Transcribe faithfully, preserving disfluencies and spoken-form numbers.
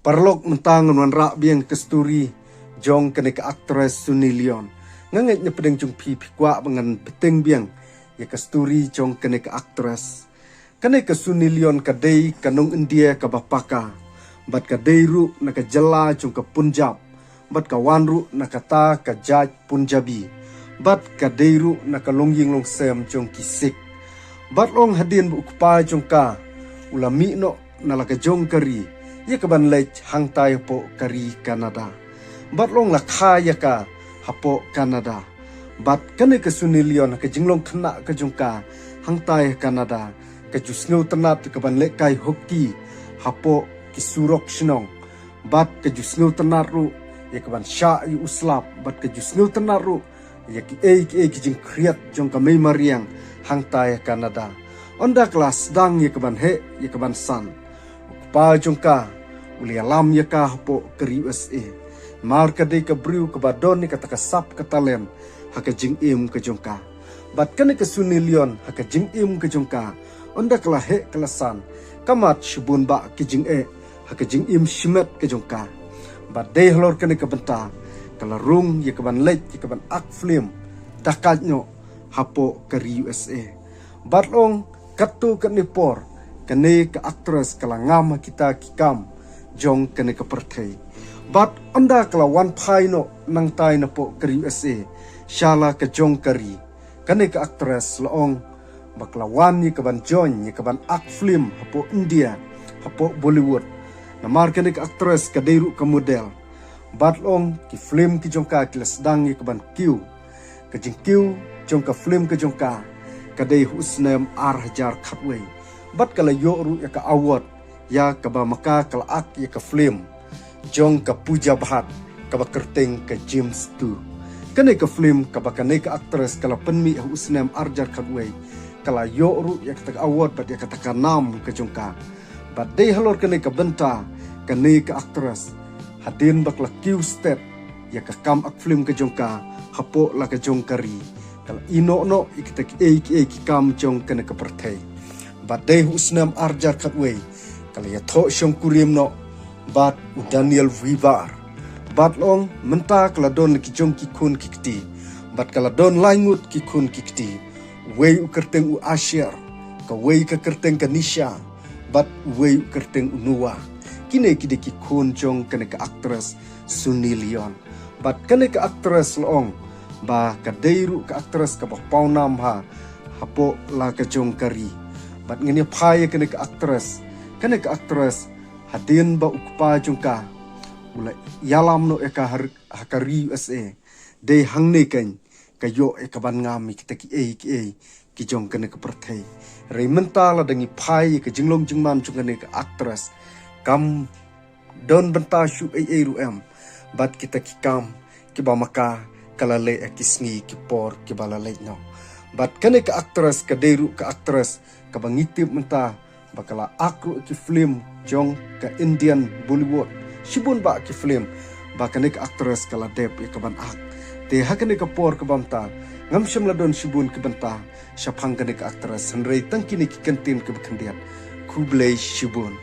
Paralok, mynta ngan wanrah biang ka story jong kane ka actress Sunny Leone. Nga ngeit na pdeng jong phi phi kwah ba ngan bteng biang ïa ka story jong kane ka actress. Kane ka Sunny Leone ka dei ka nong India kaba paka, bad ka dei ruh na ka jylla jong ka Punjab, bad ka wan ruh na kata ka jait Punjabi, bad ka dei ruh na ka longïing longsem jong ki Sikh. Bad long hadien ba u kpa jong ka u la mih noh na la ka jong ka ri ïa ka ban leit hangtai hapoh ka ri Canada. Bad long la kha ïa ka hapoh Canada. Bad kane ka Sunny Leone ha ka jinglong khynnah ka jong ka hangtai ha Canada, ka ju sngewtynnat ïa ka ban lehkai hockey hapoh ki surok shnong. Bad ka ju sngewtynnat ruh ïa ka ban shah ïa u slap, bad ka ju sngewtynnat ruh ïa kiei kiei ki jingkhriat jong ka mei mariang hangtai ha Canada. Ynda ka la sdang ïa ka ban heh ïa ka ban san, u kpa jong ka u la ïalam ïa ka hapoh ka ri U S A. Namar ka dei ka briew kaba don ïa kata ka sap ka talent ha ka jingim ka jong ka. Bad kane ka Sunny Leone ha ka jingim ka jong ka, ynda ka la heh ka la san, ka mad shibun bah ki jingeh ha ka jingim shimet ka jong ka. Bad dei halor kane ka bynta ka la rung ïa ka ban leit ïa ka ban act film da kait noh hapoh ka ri U S A. Bad long katto katne por kane ka actress ka la ngam ha kita ki kam jong kane ka pyrthei. Bad ynda ka la wan phai noh nangtai napoh ka ri U S A sha la ka jong ka ri, kane ka actress la ong ba ka la wan ïa ka ban join ïa ka ban act film hapoh India, hapoh Bollywood. Namar kane ka actress ka dei ruh ka model. Bad long ki film ki jong ka ki la sdang ïa ka ban kiew. Ka jingkiew jong ka film ka jong ka ka dei ha u snem ar hajar khatwei. Bad ka la ïoh ruh ïa ka award ïa kaba ma ka ka la act ïa ka film jong ka Pooja Bhatt kaba kyrteng ka James two. Kane ka film kaba kane ka actress ka la pynmih ha u snem ar hajar khatwei, ka la ïoh ruh ïa kata ka award bad ïa kata ka nam ka jong ka. Bad dei halor kane ka bynta kane ka actress, hadien ba ka la kiew stet ïa ka kam act film ka jong ka hapoh la ka jong ka ri, ka la ïehnoh noh ïa kita kiei kiei ki kam jong kane ka pyrthei. Bad dei ha u snem ar hajar khatwei ka la ïathoh shongkurim noh bad u Daniel Weaver. Bad long mynta ka la don la ki jong ki khun ki kti. Bad ka la don lai ngut ki khun ki kti. Uwei u kyrteng u Asher, kawei ka kyrteng ka Nisha, bad uwei u kyrteng u Noah. Kine ki dei ki khun jong kane ka actress Sunny Leone. Bad kane ka actress la ong ba ka dei ruh ka actress kaba pawnam ha hapoh la ka jong ka ri. Bad ngan ïa phai ïa kane ka actress. Kane ka actress hadien ba u kpa jong ka u la ïalam noh ïa ka ha, ha ka ri U S A, dei hangne keiñ ka ïoh ïa ka ban ngam ïa kita kiei kiei ki jong kane ka pyrthei. Hynrei mynta lada ngi phai ïa ka jinglong jingman jong kane ka actress, kam don bynta shuh ei ei ruh em bad kita ki kam kiba ma ka ka la leh ha ki sngi ki por kiba la leit noh. Bad kane ka actress ka dei ruh ka actress kaba ngi tip mynta ba ka la act ruh ki film jong ka Indian Bollywood. Shibun bah ki film ba kane ka actress ka la dep ïa ka ban act. Te ha kane ka por kaba mynta ngam shym la don shibun ki bynta shaphang kane ka actress, hynrei tang kine ki kyntien kiba khyndiat. Khublei shibun.